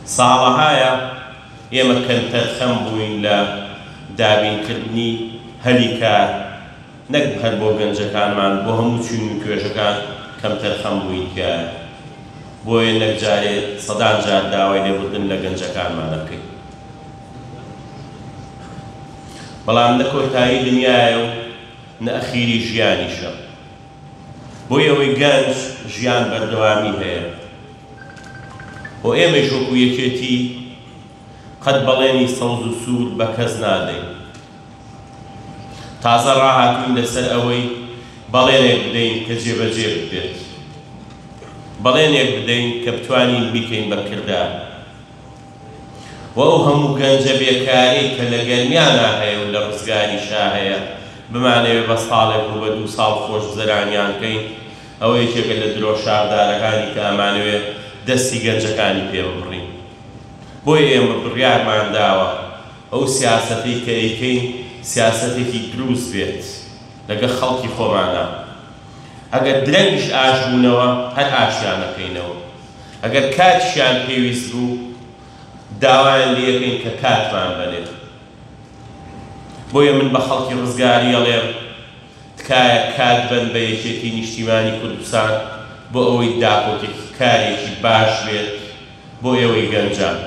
ساڵەهایە ئێمە کەمتەرخەم بووین لە دابینکردنی هەلی کار، نەک هەر بۆ گەنجەکانمان، بۆ هەموو چین و توێژەکان کەمتەرخەم بووین تیایا. بۆیە نەک جارێ سەدان جار داوای لێبوردن لە گەنجەکانمان ئەکەین. بەڵام نە کۆتایی دنیایە و نە ئەخیری ژیانیشە. بۆ ئێوەی گەنج ژیان بەردەوامی هەیە و ئێمەیش وەکو یەکێتی قەت بەڵێنی سەوز و سوور بە کەس نادەین. تازە ڕاهاتووین لەسەر ئەوەی بەڵێنێک بدەین کە جێبەجێ ببێت. بەڵێنێک بدەین کە بتوانین بیکەین بە کردار. و ئەو هەموو گەنجە بێکارەی کە لە گەرمیانا هەیە و لە ڕزگاریشا هەیە بمانەوێ بە ساڵێک و بە دووساڵ خۆشگوزەرانیان کەین، ئەوە یەکێکە لە درۆ شاخدارەکانی کە ئەمانەوێ دەستی گەنجەکانی پێ ببڕین. بۆیە ئێمە بڕیارمان داوە ئەو سیاسەتەی کە ئەیکەین سیاسەتێکی دروست بێت لەگەڵ خەڵکی خۆمانا. ئەگەر درەنگیش ئاش بوونەوە هەر ئاشیان ئەکەینەوە. ئەگەر کاتیشیان پێویست بوو داوایان لێکەین کە کاتمان بەنێ. بۆیە من بە خەڵکی ڕزگاری ئەڵێم تکایە کات بەن بە یەکێتی نیشتیمانی کوردستان بۆ ئەوەی داکۆکیکارێکی باش بێت بۆ ئێوەی گەنجان.